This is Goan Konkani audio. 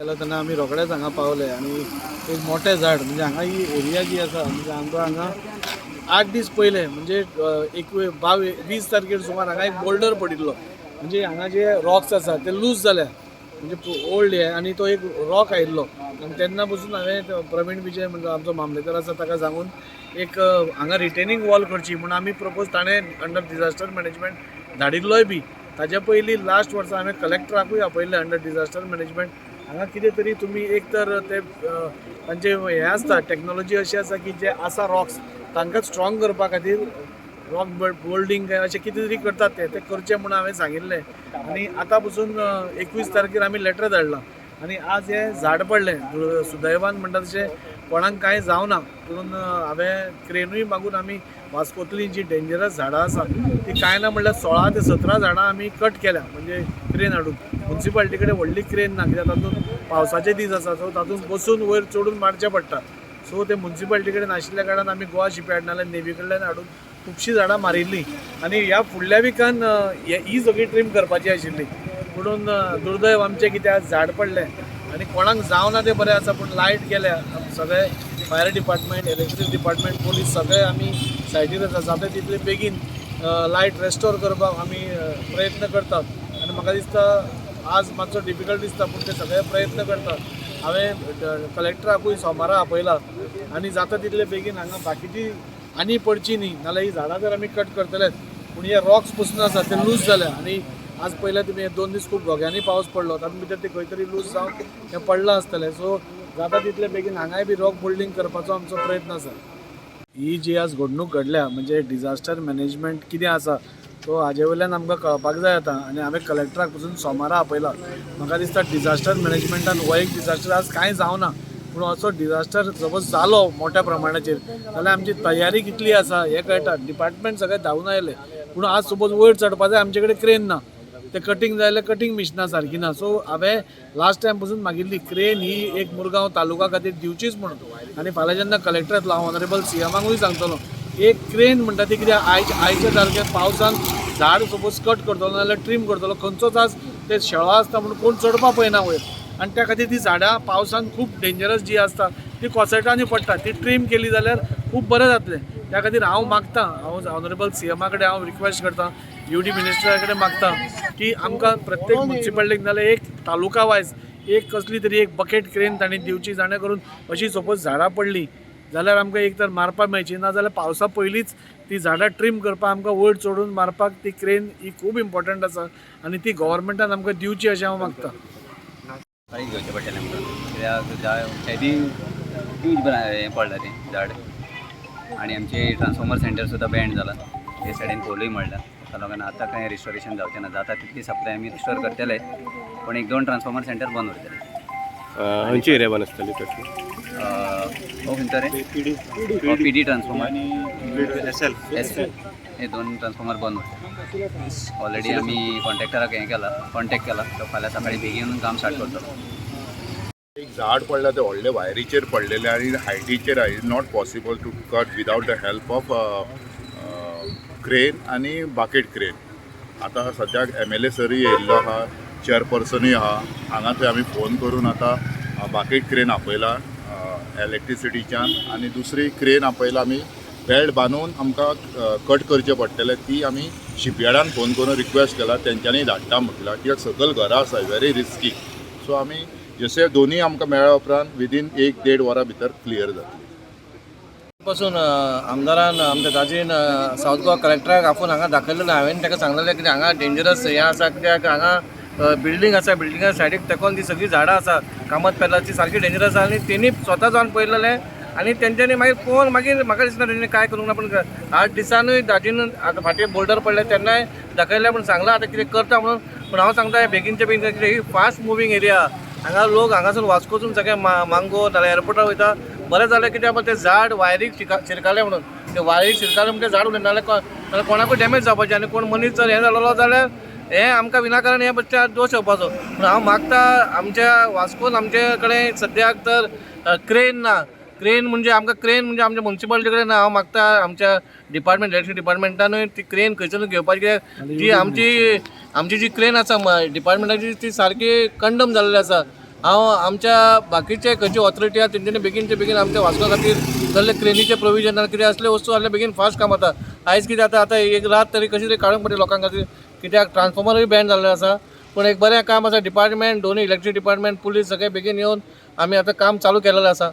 केला तेन्ना आमी रोखडेच हांगा पावले आनी एक मोठें झाड म्हणजे हांगा ही एरिया जी आसा म्हणजे आमकां हांगा 8 दीस पयले म्हणजे 22 तारखेर सुमार हांगा एक बोल्डर पडिल्लो. म्हणजे हांगा जे रॉक्स आसा ते लूज जाल्या, म्हणजे ओल्ड हे, आनी तो एक रॉक आयिल्लो. आनी तेन्ना पसून हांवें प्रवीण विजय म्हणजे आमचो मामलेदार आसा ताका सांगून एक हांगा रिटेनिंग वॉल करची म्हूण आमी प्रपोज ताणें अंडर डिजास्टर मॅनेजमेंट धाडिल्लोय बी. ताजे पयलीं लास्ट वर्सा हांवें कलेक्टराकूय आपयल्लें अंडर डिजास्टर मॅनेजमेंट. हांगा कितें तरी तुमी एक तर ते तांचे हें आसता टॅक्नोलॉजी अशी आसा की जे आसा रॉक्स तांकां स्ट्रॉंग करपा खातीर रॉक बोल्डींग काय अशें कितें तरी करतात ते करचें म्हूण हांवें सांगिल्लें. आनी आतां पसून 21 तारखेर आमी लेटर धाडलां आनी आज हें झाड पडलें. सुदैवान म्हणटा तशें कोणाक कांय जावना, पूण हांवें क्रेनूय मागून आमी वास्कोतलीं जीं डेंजरस झाडां आसा ती कांय ना म्हणल्यार 16 ते 17 झाडां आमी कट केल्या, म्हणजे क्रेन हाडून. मुन्सिपालिटी कडेन व्हडली क्रेन ना, कित्याक तातूंत पावसाचे दीस आसा, सो तातूंत बसून वयर चडून मारचें पडटा. सो ते मुन्सिपालिटी कडेन नाशिल्ल्या कारणान आमी गोवा शिपयार्ड नाल्यार नेवी कडल्यान हाडून खुबशीं झाडां मारिल्लीं. आनी ह्या फुडल्या विकान ही सगळी ट्रीम करपाची आशिल्ली, पुणून दुर्दैव आमचें कित्याक झाड पडलें आनी कोणाक जावना तें बरें आसा, पूण लायट गेल्या. सगळे fire department, electric department, police सगळे आमी सायटीर आसा. जाता तितले बेगीन लायट रेस्टोर करपाक आमी प्रयत्न करतात. आनी म्हाका दिसता आज मातसो डिफिकल्ट दिसता, पूण ते सगळे प्रयत्न करतात. हांवें कलेक्टराकूय सोमारा आपयला आनी जाता तितले बेगीन हांगा बाकीची आनी पडची न्ही, नाल्यार ही झाडां तर आमी कट करतलेच, पूण हे रॉक्स पसून आसा ते लूज जाल्या. आनी आज पयल्या तुमी 2 दीस खूब घोग्यांनी पावस पडलो, तातूंत भितर ते खंय तरी लूज जावन हें पडलां आसतलें. सो जाता तितले बेगीन हांगाय बी रॉक बोल्डींग करपाचो आमचो प्रयत्न आसा. ही जी आज घडणूक घडल्या म्हणजे डिजास्टर मॅनेजमेंट कितें आसा तो हाजे वयल्यान आमकां कळपाक जाय आतां. आनी हांवें कलेक्टराक पसून सोमारा आपयला. म्हाका दिसता डिजास्टर मॅनेजमेंटान हो एक डिजास्टर आज कांय जावना, पूण असो डिजास्टर सपोज जालो मोठ्या प्रमाणाचेर जाल्यार आमची तयारी कितली आसा हें कळटा. डिपार्टमेंट सगळें धांवून आयलें, पूण आज सपोज वयर चडपा जाय आमचे कडेन क्रेन ना, ते कटींग जाय जाल्यार कटींग मिशिनां सारकीं ना. सो हांवें लास्ट टायम पसून मागिल्ली क्रेन ही एक मुरगांव तालुका खातीर दिवचीच म्हणून. आनी फाल्यां जेन्ना कलेक्टर येतलो हांव ऑनरेबल सीएमाकूय सांगतलो एक क्रेन म्हणटा ती कित्याक आयच्या तारखेर पावसान झाड सपोज कट करतलो नाल्यार ट्रीम करतलो, खंयचोच आज ते शेळो आसता म्हणून कोण चडपा पळयना वयर, आनी त्या खातीर ती झाडां पावसान खूब डेंजरस जी आसता ती कोसळटा आनी पडटा. ती ट्रीम केली जाल्यार खूब बरें जातलें. त्या खातीर हांव मागता, हांव ऑनरेबल सीएमा कडेन हांव रिक्वेस्ट करता, यू डी मिनिस्टरा कडेन मागता की आमकां प्रत्येक मुन्सिपालिटीक नाल्यार एक तालुका वायज एक कसली तरी एक बकेट क्रेन तांणी दिवची, जाणें करून अशी सपोज झाडां पडलीं जाल्यार आमकां एक तर मारपाक मेळची ना जाल्यार पावसा पयलींच ती झाडां ट्रीम करपाक आमकां वयर चडून मारपाक ती क्रेन ही खूब इम्पॉर्टंट आसा आनी ती गव्हर्मेंटान आमकां दिवची अशें हांव मागता. काळजी घेवचें पडटलें आमकां, कित्याक हेवी ह्यूज हें पडलां तें झाड, आनी आमचे ट्रान्सफॉर्मर सेंटर सुद्दां बँड जाला, ते सायडीन पोलूय मोडला. ताका लागून आतां कांय रिस्टोरेशन जावचें ना. जाता तितली सप्लाय आमी रिस्टोर करतले, पूण 1-2 ट्रान्सफॉर्मर सेंटर बंद उरतले. खंयची एरिया बंद आसतली टोटली? हो खंयचो रे? P D transformer, S L, हे 2 ट्रान्सफॉर्मर बंद उरतले. ऑलरेडी आमी कॉन्ट्रॅक्टराक हें केला, कॉन्टॅक्ट केला, तो फाल्यां सकाळी बेगीन काम स्टार्ट करतलो. एक झाड पडला ते व्हडले वायरीचेर पडलेले आनी हायटीचेर आहा. Is not possible to cut without the help of crane आनी बाकेट क्रेन. आतां सद्याक एम एल ए सरूय येयल्लो आहा, चेअरपर्सनूय आहा. हांगा थंय आमी फोन करून आतां बाकेट क्रेन आपयला इलेक्ट्रिसिटीच्यान, आनी दुसरी क्रेन आपयला. आमी बेल्ट बांदून आमकां कट करचें पडटलें. ती आमी शिपयार्डान फोन करून रिक्वेस्ट केला, तेंच्यांनी धाडटा म्हटलां, कित्याक सकयल घरां आसा, व्हेरी रिस्की. सो आमी जशे दोनूय आमकां मेळ्ळ्या उपरांत विदीन 1-1.5 वरां भितर क्लियर जातली. पासून आमदारान आमच्या दाजीन सावथ गोवा कलेक्टराक आपोवन हांगा दाखयलेलें. हांवें ताका सांगलेलें की हांगा डेंजरस हें आसा, कित्याक हांगा बिल्डींग आसा, बिल्डिंगा सायडीक तेकोन ती सगळीं झाडां आसा कामत पेलाची, सारकी डेंजरस आसा. आनी तेणी स्वता जावन पळयलेलें. आनी तेंच्यांनी मागीर पळोवन मागीर म्हाका दिसना तेंच्यांनी काय करूंक ना. पूण 8 दिसानूय दाजीन आतां फाटीं बोल्डर पडले तेन्नाय दाखयलें, पूण सांगलां आतां कितें करता म्हणून. पूण हांव सांगता बेगीनच्या बेगीन, कित्याक ही फास्ट मुवींग एरिया. हांगा लोक हांगासून वास्कोसून सगळे मांगो नाल्यार एअरपोर्टार वयता. बरें जालें कित्याक ते झाड वायरीक शिरकालें म्हणून, ते वायरीक शिरकालें म्हणून ते झाड उरलें, नाल्यार कोणाकूय डॅमेज जावपाचें आनी कोण मनीस जर हें जालेलो जाल्यार हें आमकां विनाकारण हें बच्चा दोश येवपाचो. पूण हांव मागता आमच्या वास्कोन आमचे कडेन सद्याक तर क्रेन ना. क्रेन म्हणजे आमकां क्रेन म्हणजे आमच्या मुन्सिपालिटी कडेन ना. हांव मागता आमच्या डिपार्टमेंट, इलेक्ट्रिक डिपार्टमेंटानूय ती क्रेन खंयच्यानूय घेवपाची, कित्याक ती आमची आमची जी क्रेन आसा डिपार्टमेंटाची ती सारकी कंडम जाल्ली आसा. हांव आमच्या बाकीचे खंयची ऑथॉरिटी आसा तेंच्यांनी बेगीनचे बेगीन आमच्या वास्को खातीर कसले क्रेनीचे प्रोविजन कितें असले वस्तू जाल्यार बेगीन फास्ट काम जाता. आयज कितें जाता, आतां एक रात तरी कशी तरी काडूंक पडटली लोकां खातीर, कित्याक ट्रान्सफॉर्मरूय बँड जाल्लें आसा. पूण एक बरें काम आसा, डिपार्टमेंट दोनूय इलेक्ट्रीक डिपार्टमेंट, पुलीस सगळे बेगीन येवन आमी आतां काम चालू केलेलें आसा.